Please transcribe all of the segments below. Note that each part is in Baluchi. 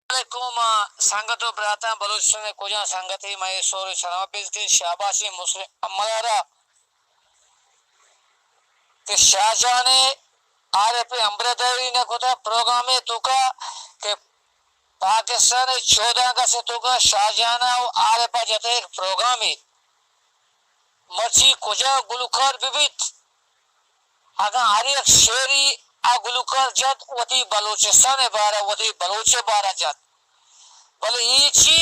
علیکم، آ، سنگت و براتاں، بلوچستان ءِ کجام سنگتے، مئے سور سلام بزگیں شاباشی مسلم امرارا کہ شاہ جان ءِ عارف ءِ امبرداری نہ کتا پروگرام ءِ توکا کہ پاکستان ءِ چودہ اگست ءِ توکا شاہ جان ءَ و عارف ءَ جتا یک پروگرامے۔ مرچی کجا گلوکار بہ بیت، اگاں ہر یک شعری آ گلوکار جت، وتی بلوچستان ءِ بارہ، وتی بلوچ ءِ بارہ جت۔ بلے اے چی؟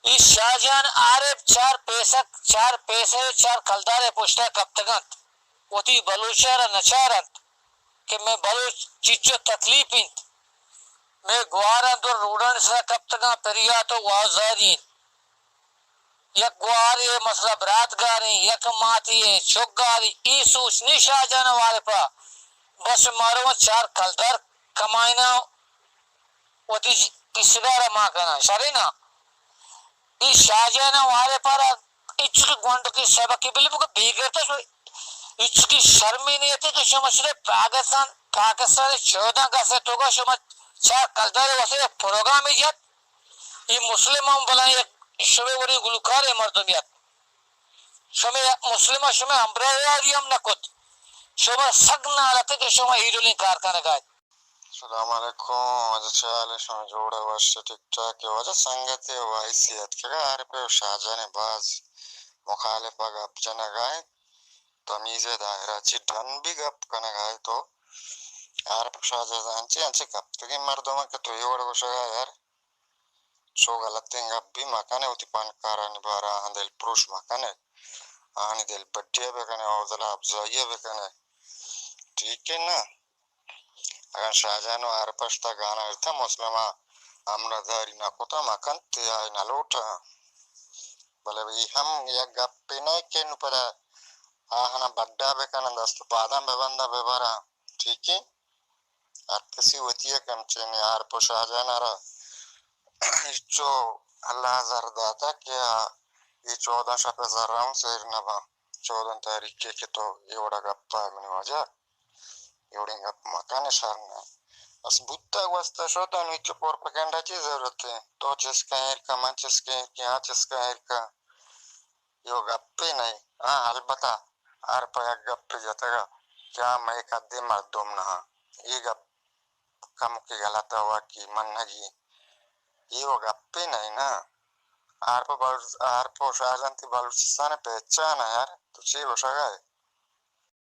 اے شاہ جان عارف چار پیسک، چار پیسہ ءُ چار کلدار ءِ پشتا کپتگ انت، وتی بلوچ ءَ را نچار انت کہ مئے بلوچ چچو تکلیف انت، مئے گوہاراں در روڈانی سرا کپتگاں، پریات و وازاری انت۔ یک گوہارے مسئلہ برات گاریں، یک ماتے ءِ چک گاریں، اے سوچ نی شاہ جان ءُ عارف ءَ، بس مارو چار کلدار کمائنا وتی کسگارا ما کناں، شریں نا؟ اے شاہ جان ءُ عارف ءَ را ہچ کہ گونڈکے سبقے بلے بگو بے غیرت ءَ شو، ہچ کہ شرمے نیتے کہ شما صرف پاکستان، پاکستان ءِ چودہ اگست ءِ توکا شما چار کلدار ءِ واسطہ یک پروگرامے جت۔ اے مسلم ہم بلاہیں یک شمے وڑیں گلوکارے مردم یت۔ شمے مسلم ءَ شمے ہمراہداری ہم نہ کت۔ شما سک نالتے کہ شما اے ڈولیں کار کنگا ات۔ السلام علیکم، واجہ چے حال اِنت؟ شما جوڑ ئے، وش ئے، ٹھیک ٹھاک ئے؟ واجہ سنگتے وائسی اتکگا عارف ءُ شاہ جان ءِ باز مخالف ءَ گپ جنگا اِنت۔ تمیز ءِ دائرہ چی ڈن بی گپ کنگا ئے تو؟ عارف ءُ شاہ جان چی انچیں کپتگیں مردم کہ تو اے وڑ گوشگا ئے یار؟ چو غلطیں گپ بی مکن ئے، وتی پنکارانی بارا آہاں دلپروش مکن ئے، آہانی دلبڈی ءَ بکن ئے، حوصلہ افزائی ءَ بکن ئے، ٹھیک ہے نا؟ اگاں شاہ جان ءُ عارف ءَ شتا گانا گپتا مسلم ءَ ہمراہداری نہ کتا مکن تے آئی نہ لوٹا، بلے اے ہم یک گپے نہ کہ نوں پدا آہاں بڈا بکنن، دست ءُ پاداں ببنداں ببراں، ٹھیک ہے؟ ہر کسی وتی یک ہمچین عارف ءُ شاہ جان ءَ را ہچو اللہ ءَ زر داتا کہ آ اے چودہ شپ ءِ زر ءَ ہم سیر نہ باں۔ چودہ تاریخ ءَ کہ تو اے وڑا گپ ءَ منی واجہ، اے وڑیں گپ مکن ئے، شر نہ۔ بس بوتا گوستا شت، انوں ہچو پروپیگنڈا چی ضرورت ہے؟ تو چسکا ایر کن، من چسکا ایر کن، آ چسکا ایر کن۔ اے گپے نہ۔ ہاں، البتہ عارف ءَ یک گپے جتگا کہ آ مئے کدیں مردم نہ آں۔ اے گپ کمکے غلط ءَ واقعی منگی۔ اے و گپے نہ نا۔ عارف بلوچ-، عارف ءُ شاہ جان تی بلوچستان ءِ پہچان ءَ یار۔ تو چے گوشگا ئے؟